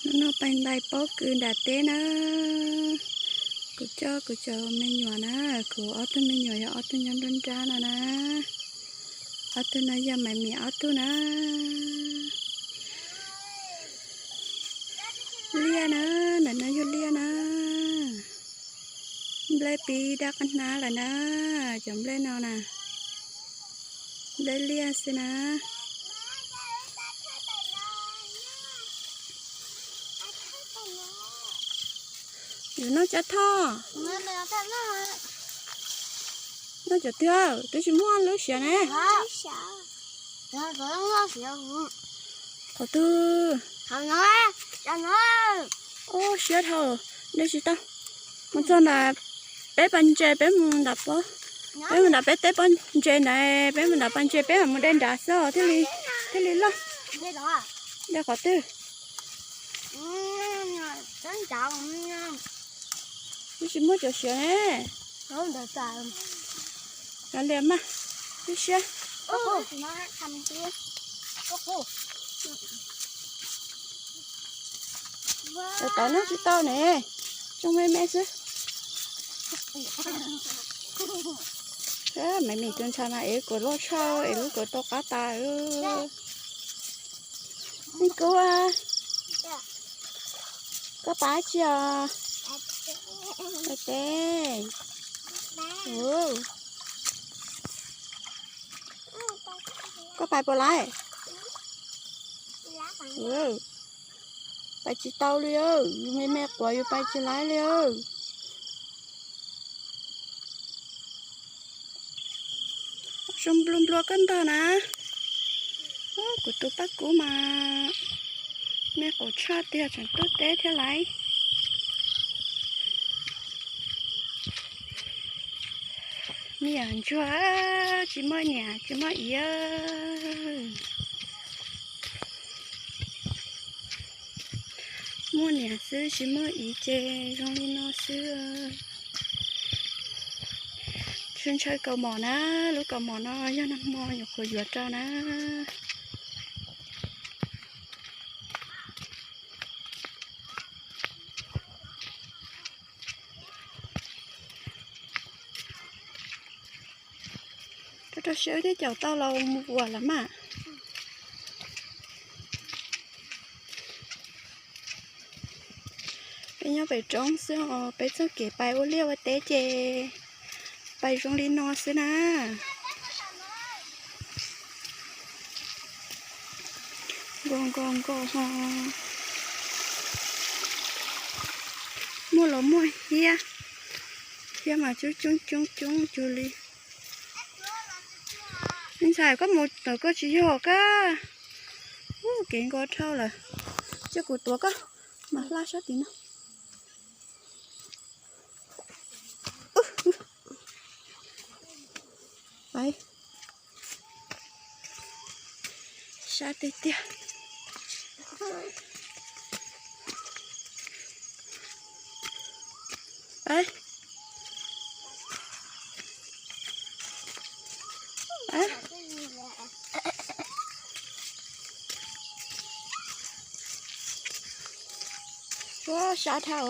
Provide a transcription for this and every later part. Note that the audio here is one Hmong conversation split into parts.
Hnub no pais ntais pob kws nram teb na. Kuv coj kuv cov me nyuam na, kuv ob tug me nyuam yog ob tug nyob nruab nrab no na. Ob tug no yog Maiv Mim ob tug na. Liaj na, ntawm no yog liaj na. Nplej pib daj qab hnab lawm na, cov nplej no na. Nplej liaj xwb na. Yuav noj cov thoj. Noj cov twg, twb tsis muaj lub siav ne. Qhov twg? Ub, siab dhau, de tsis tau. Mus txog nram peb pas ntses, peb mus nram pob, peb mus nram peb teb pob ntses ntawd, peb mus nram pas ntses peb mam mus de nrad xwb thiaj li, thiaj li loj. De qhov twg? Twb tsis muaj cov siav ne. Cov liam mas, twb siab. Tau tau noj tsis tau ne, tsoo me me xwb. Maiv Mim tus ntxhais mas ev kuv loj tshaj, ev lub kuv tau qab tas. Me kub, koj pais tsi os? Pais teb. Koj pais puas laib? Pais tsis tau li, yus me me quav yus pais tsis laib li. Zoo nplua nplua koj ntog na. Kuv tus paj kub mas me quav tshaj tiag, tseem tuaj teb thiab lauj. Me nyuam ntsuag, tsis muaj niam tsis muaj txiv. Muaj niam xwb tsis muaj txiv ces zoo li no xwb. Ntshaw ntshaw kaus mom na, lub kaus mom no yog nag hmo nyuam qhuav yuav rau na. Rau rau siab thiab, caum tau los mus vuam lawm mas. Peb nyob pem roob xwb os, peb txoj kev pais ua liaj ua teb ces pais zoo li no xwb na. Nkos nkos nkos ho. Muaj los muaj hiab, hiab mas coob coob coob coob cuag li. Me ntxhais, koj mus ntawm koj tsis yog koj. Ub, kev nkos dhau lawm. Cia kuv tuav koj mas hla sab tim no. Sab tiag tiag. Ua sab dhau.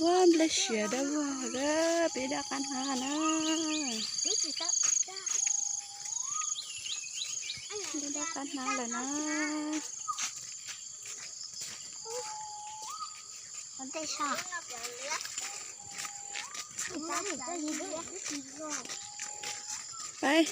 Ua nplej siav dawb vog, peb daj qab hnab na. Peb daj qab hnab lawm na. Peb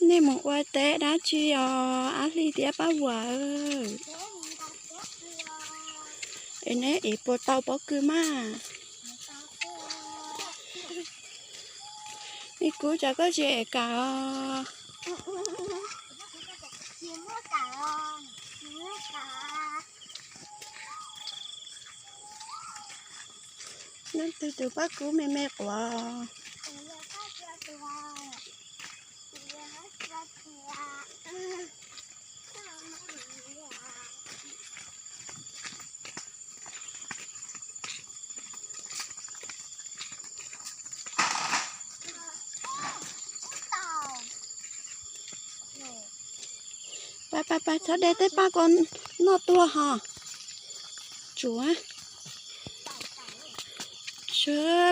Nej mus ua teb dab tsi os Ab Hli thiab Paj Vuam? Es neb ev puas tau pob kws mas? Me kub, cas koj tsis ev kam os? Leej twg tus paj kub me me quav? Tus paj kub tus paj kub. Pais pais txhob de tej paj ko noj tuag ho. Tsuav,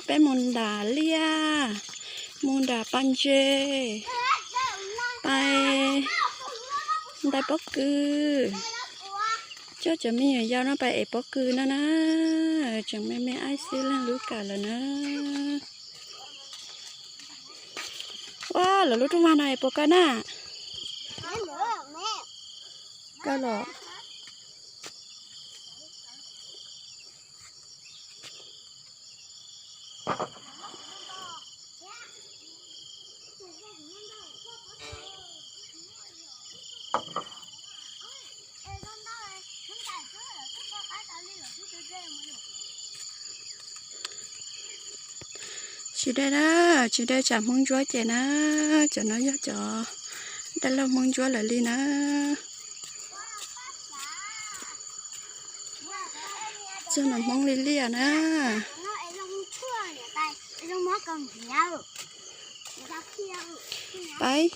peb mus nram liaj, mus nram pas ntses, pais ntais pob kws. Coj cov me nyuam yaus no pais ev pob kws no na. Tseem me me aib xwb leej lub kawm lawm na. Ua, lawv lub rooj vag no es puas kawg na? Kawg los. Tsis de na, tsis de tsam Hmoob Ntsuab ces na, cov no yog cov dab laug Hmoob Ntsuab lawv li na. Txog no Hmoob li liaj na. Pais.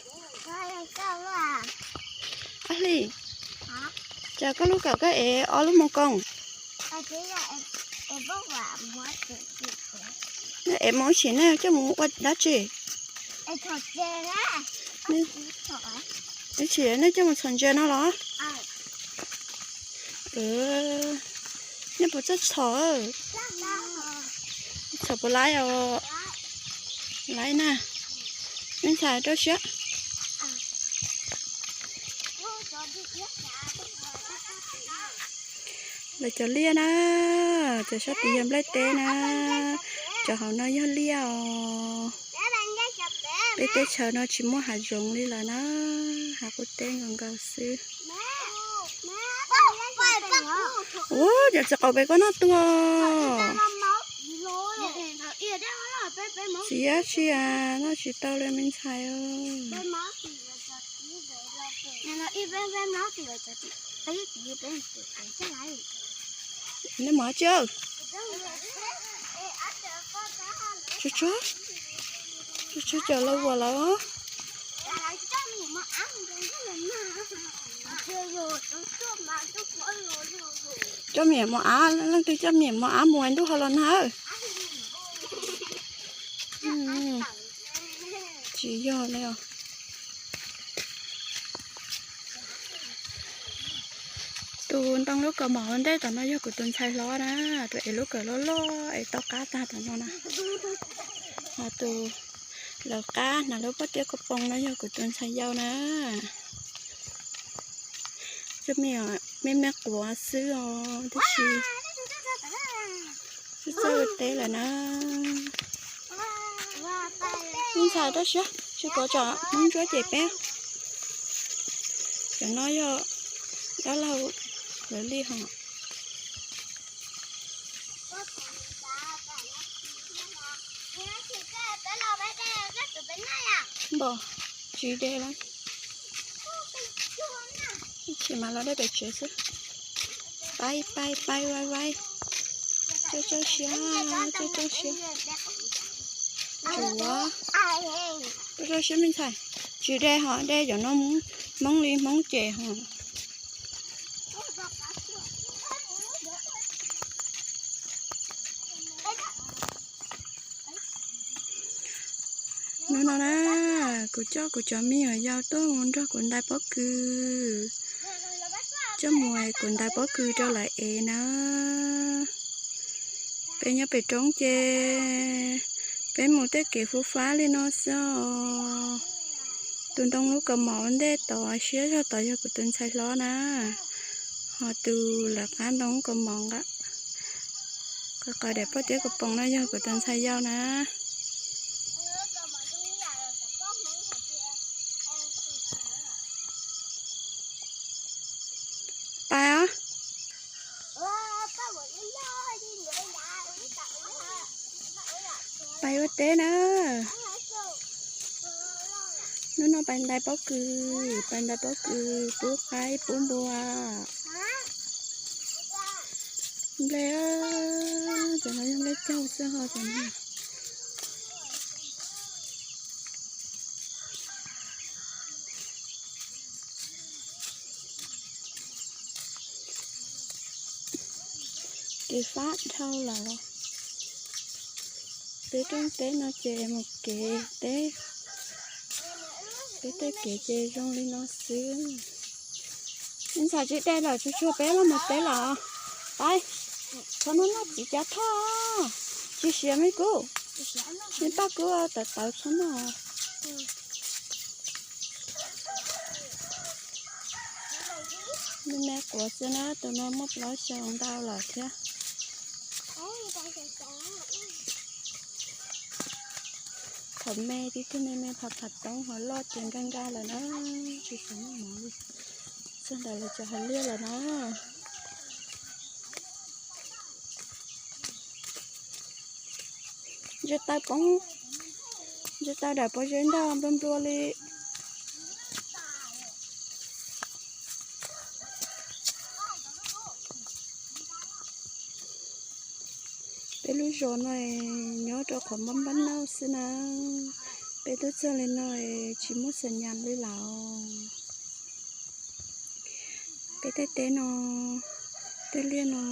Ab Hli, cas koj lub kawm koj ev ob lub moo koos? Ev moo tsis ne coj mus ua dab tsi? Ib tsis nej coj mus txhom ntses no los? Nej puas txawj txhom? Txhom puas laib os? Laib na. Me ntxhais rau siab. Lawv cov liaj na, cov sab tid yog nplej teb na, cov hauv no yog liaj os. Peb teb chaws no tsis muaj hav zoov li lawm na, hav qub teb nkaus nkaus xwb. Ua, cov txiv qaub pem koj noj tuag. Txiv tsis noj tsis tau li me ntxhais. Nej mov tsi, tsuag tsuag cov los vuam lawm. Coj me nyuam mos av, leej twg coj me nyuam mos av mus ntuj ho los nag. Tsis yog li os. Tus ntoo lub kaus mom ua ntej tom no yog kuv tus ntxhais hlob na, tus ev lub kawm loj loj es tau qab tag tom no na. Ho tus lawv qab hnav lub pob tiab kaus poom no yog kuv tus ntxhais yau na. Cov me me quav xwb os, tab sis txawj txawj teb lawm na. Me ntxhais rau siab, tsis kov tsam Hmoob Ntsuab cem peb. Cov no yog dab laug lawv li hos. Npam, tsis de lawm. Ib chim mas los de pem tsev xwb. Pais pais pais vais vais. Txawj txawj siab, txawj txawj siab. Tsuav, txawj txawj siab me ntxhais. Tsis de hos, de cov no Hmoob li Hmoob cem hos. Hnub no na, kuv coj kuv cov me nyuam yaus tuaj mus nrog kuv ntais pob kws. Coj mus kuv ntais pob kws rau lawv ev na. Peb nyob pem roob ces peb mus tej kev fub fab li no xwb os. Tus ntoo lub kaus mom ua ntej tod siab zog tod yog kuv tus ntxhais hlob na. Ho tus lawv qab ntoo lub kaus mom nqa, qab daim pob tiab kaus poom no yog kuv tus ntxhais yau na. Pais os. Pais ua teb na. Hnub no pais ntais pob kws, pais ntais pob kws pub qaib pub npua. Nplej, cov no yog nplej caug xwb ho cov no. kev fab dhau lawm. Peb rooj teb no ces mus kev teb, peb tej kev ces zoo li no xwb. Ntxhais tsis dai lawm, tsuag tsuag peb los mus teb lawm. Pab, txhob noj noj txiv cav thoj, tsis siav me kub, me paj kub tawv tawv txhob noj. Me me quav xwb na, tus no muaj plaub xyoo ntau lawm thiab. Thaum me tib tug me me phav phav toob, ho loj ces nkag nkag lawm na, tsis xav noj mov li. Txog ntawm lawv cov hav liaj lawm na. Ntsis taw poob, ntsis taw dawm pob zeb ntag, nplua nplua li. Peb lub zos no nyob rau qhov npab npab nauj xwb na. Peb tuaj txog li no tsis muaj xas nyas li lawm. Peb tej teb no, tej liaj no,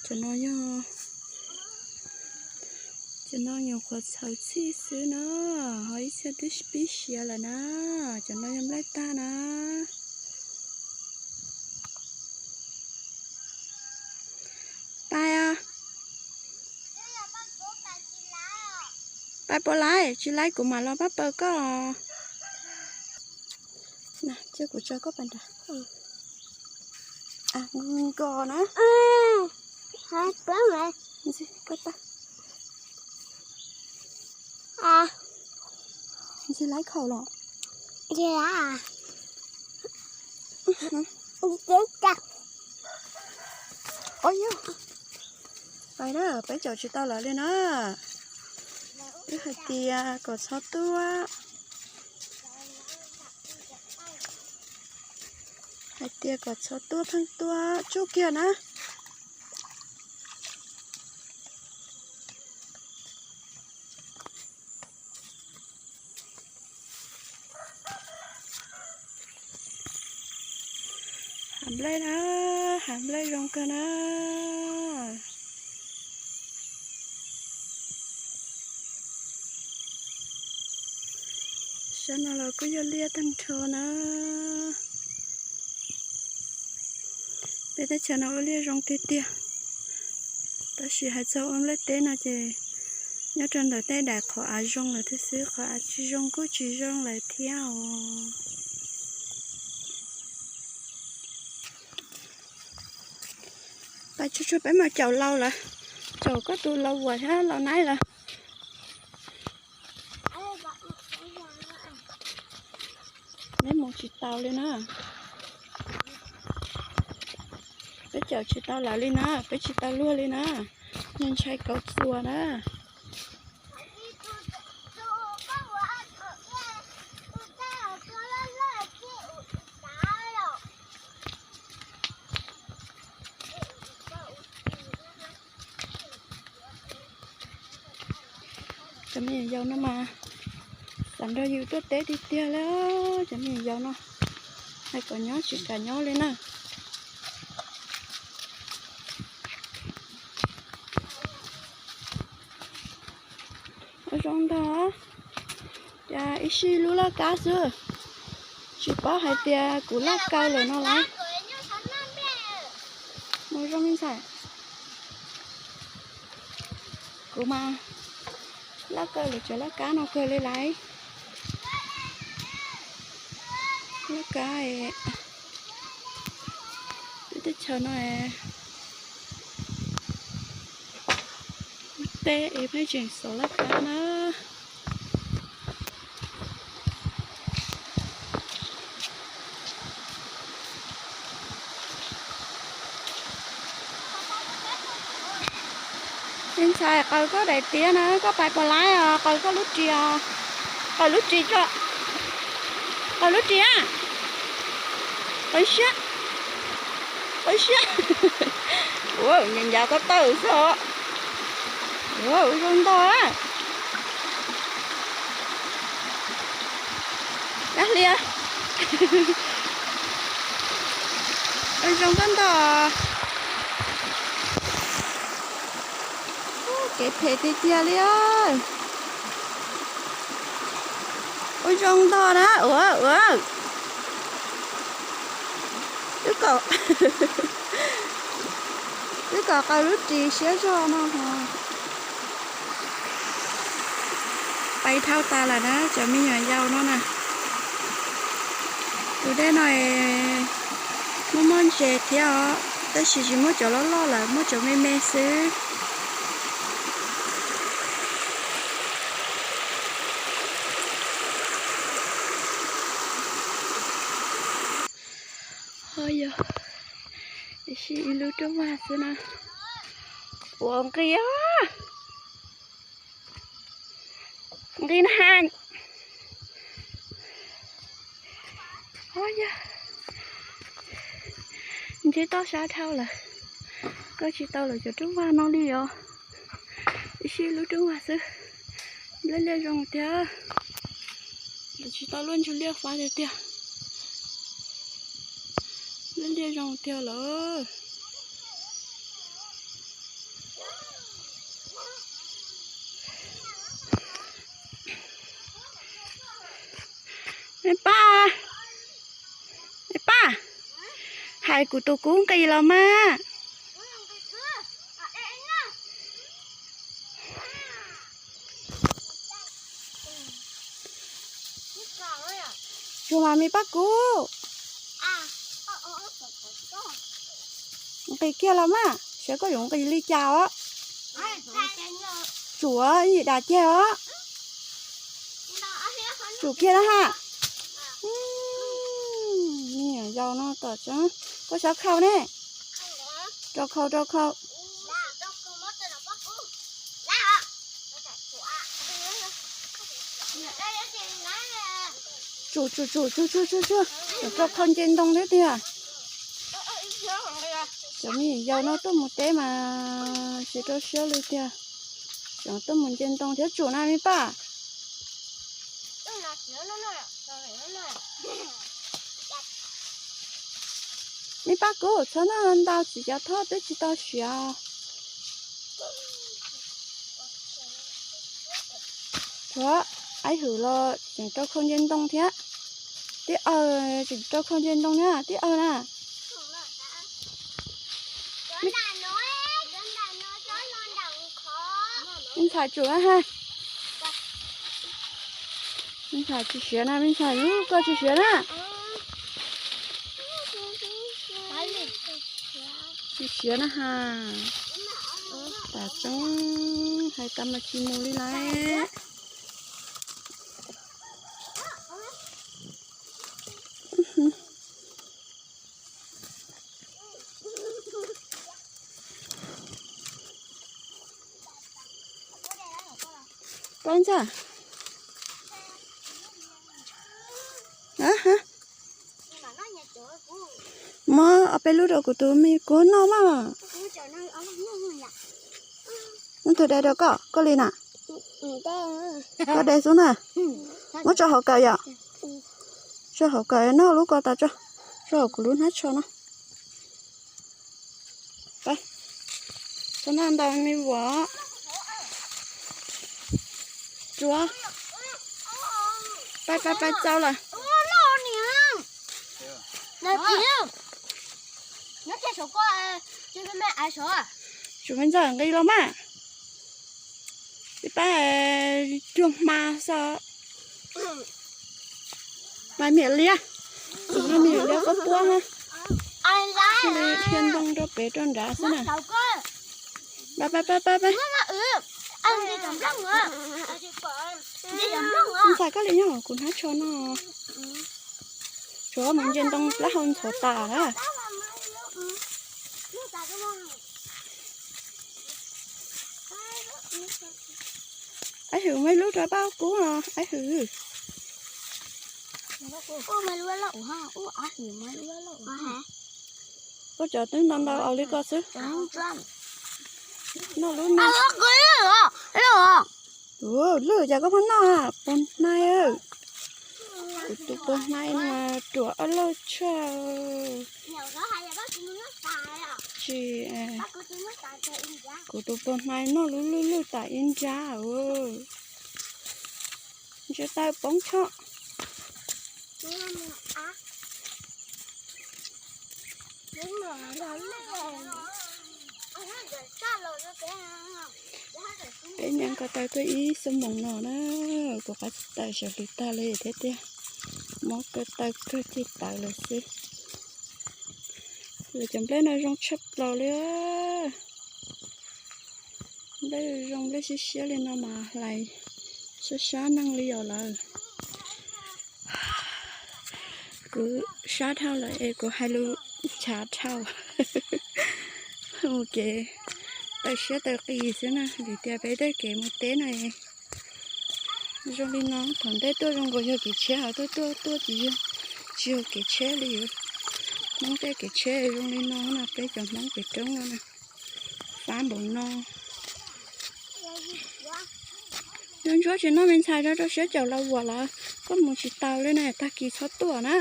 cov no yog, cov no nyuam qhuav txhawv txhij xwb na, ho ib txhia twb pib siav lawm na. Cov no yog nplaig tag na. Pais, pais puas laib? Tsis laib kuv mam los pab paws koj. Cia kuv tso koj pais nrad. Nkos na. Ntxig laib khaum los. Os yog, pais na, peb caum tsis tau lawv li na. Wb hais tias kom txhob tuaj, hais tias kom txhob tuaj pheej tuaj tsuj kiag na. Hav nplaig na, hav nplaig zoo kawg na. Sab no los kuj yog liaj tag nrho na. Peb teb chaws no ua liaj zoo tiag tiag. Tab sis hais txog ua nplaig teb no ces nyob rau ntawm tej daim qhov av zoo lawm thiab xwb, qhov av tsis zoo kuj tsis zoo lawm thiab os. Pais tsuag tsuag peb mas caum laus lawm, caum koj tus laus vuam thiab laus naib lawm. Neb mus tsis tau li na. Peb caum tsis tau lawv li na, peb tsis tau luag li na. Nws ntshai kauv txuas na. Cov me nyuam yaus no mas xav nrog yus tuaj teb tiag tiag li. Cov me nyuam yaus no hais kom nyob tsis kam nyob li na. Ua zoo ntag, cas ib sij lub laj kab xwb, tsis paub hais tias kuv laj kaw lawm no lawm. Mus zoo me ntxhais, kuv mas laj kaw lawm cov laj kab no kawg li lawm. Laj kab, peb teb chaws no teb es pheej tseem xov laj kab na. Me ntxhais, qaws koj daim tiab na, koj pais puas laib os, qaws koj lub ris os. Qaws lub ris tso. Qaws lub ris na. Qaws siab. Qaws siab. Ua ncav ncav koj tawm xwb os. Ua zoo ntog. Dab hlias. Ua zoo koj ntog. Kev phem tiag tiag li. Ua zoo ntog na, ua, ua. Wb kom, wb kom qaws lub ris siab zog no ho. Pais dhau tas lawm na cov me nyuam yaus no na. Tus dej no muaj muaj ntses thiab os, tab sis tsis muaj cov loj loj lawm, muaj cov me me xwb. Ho yog, tiam sis ib lub rooj vag xwb na. Ua nqi, nqi na ha. Ho yog, ntsib toj sab dhau lawm, koj tsis tau lawm cov rooj vag no li os. Ib sij lub rooj vag xwb, liab liab zoo tiag. Lawv tsis tau luaj ntsuj liaj fab tiag tiag. Liab liab zoo tiag lawm. Me Paj, me Paj, hais kuv tus kub nqis los mas. Tsuag mas me Paj Kub. Nqis kiag los mas, saib koj yuav nqis li cas os. Tsum yim dam ceg os. Tsum kiag na ha. Me nyuam yaus no tom tseeb, koj xav khau ne. Rau khau, rau khau. Tsum, tsum, tsum, tsum, tsum, tsum, tsum. Tseem rau khau nce ntoo thiab tiag. Cov me nyuam yaus no tuaj mus teb mas tsis rau siab li tiag. Tseem tuaj mus nce ntoo thiab tsum na me Paj. Me Paj Kub, txhob noj ntau txiv cav thoj twb tsis tau siav. Tsuav, aib hwm los tseem rau khau nce ntoo thiab. Tib aw, tseem rau khau nce ntoo thiab tib aw na. Me ntxhais tsum na ha. Me ntxhais tsis siav na, me ntxhais, koj tsis siav na. Tsis siav na ha. Tam tseeb hais tas mas tsis mus li lawm. Pab ntxhais. Muab ob peb lub rau kuv tus me kub noj mas. Muab tus de rau koj, koj li na. Koj de xwb na. Muab tso hauv kawm yom. Tso hauv kawm, noj lub ko tas tso. Tso hauv kuv lub hnab tsho no. Pab, txhob noj ntau me vuas. Tsuav. Pab, pab, pab, txau lawm. Tsum me ntxawm nqis los mas. Pab, cuag hma xwb. Mas me nyuam liab, me nyuam liab koj puab na. Li dhia ntoo rau pem rau nrad xwb na. Pab, pab, pab, pab, pab. Ntxhais koj li nyob kuv hnab tsho no. Tsuav mus nce ntoo plaub hau ntxhov tas na. Aib hwm muab ib lub rau Paj Kub os, aib hwm. Koj cov twb ntau ntau aus li ko xwb. Noj lub no. Lwj cas koj pheej noj, puas hnai. Kuv tus puas hnai no ruam ob lauj tshaj. Tsis, kuv tus pog hnai noj lub lwj lwj tas ib nrab. Ntshe tawm poob choj. Peb nyam ko taw tuaj ib xuab moos no na, kuv qab tawm sawv hlis tag li thiab tiag. Mob kawg taw kawg cig tawv lawm xwb. Lawv cov nplej no zoo tshaj plaws li. Nplej zoo nplej siab siab li no mas hlais sab sab neej li os lawm. Kuv sab dhau lawm es kuv hais lus nchav dhau. Mus kev tawm siab tawm qis xwb na, vim tias peb tej kev mus teb no zoo li no. Thaum ntej tuaj zoo nkaus yog kev tsheb, ho tuaj tuaj tuaj tsis yog, tsis yog kev tsheb li. Hmoob tej kev tsheb zoo li no no, peb cov Hmoob pem roob no na, fab npaum no. Ntsuab ntsuab tsis noj me ntxhais, rau rau siab caum los vuam lawm, koj mus tsis taus li na, tag kis txhob tuaj na.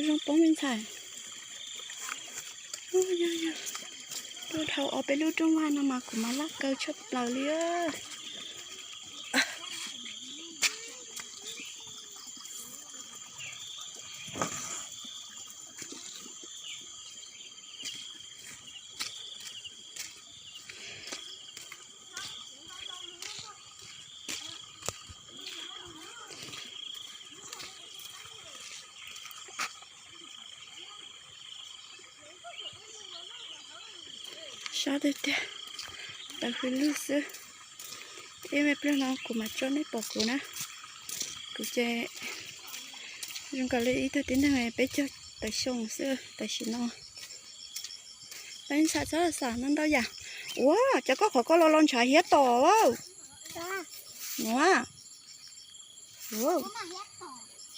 Zoo poob me ntxhais. Yog yog, tuaj dhau ob peb lub rooj vag no mas kuv mas laj kaw tshaj plaws li. Sab tiag tiag, tawm hws lug xwb. Ib me pliag no kuv mam tso nej pom kuv na. Kuv ces zoo nkaus li ib tug tib neeg peb caug tawm xyoo xwb tam sim no. Peb ntshai txhob xam no ntau yam. Ua cas koj qhov koj lo lo ntshav hiab tom. Ua,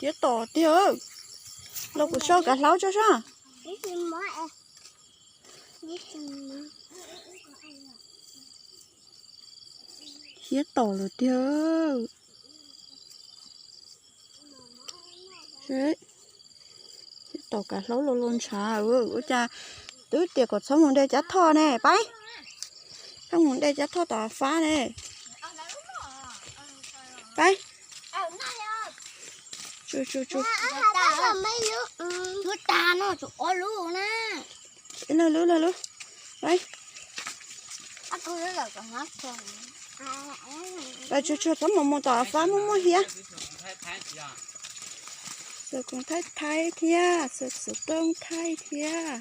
hiab tom tiag. Los kuv sau kav hlaub tso sab. Hiab tom lawm tiag. Hiab tom kav hlaub lo lo ntshav. Ua cas twb tias kom txhob mus de cab thoj ne, pab. Txhob mus de cab thoj tom fab ne. Pab. Tsu tsu tsu. Lub tag no tsum ob lub na. Ib lub lub lub. Pab tsu tsu txhob mus mus tom fab muaj muaj hiab. Xov koom thaij thaib thiab, xov tooj thaij thiab.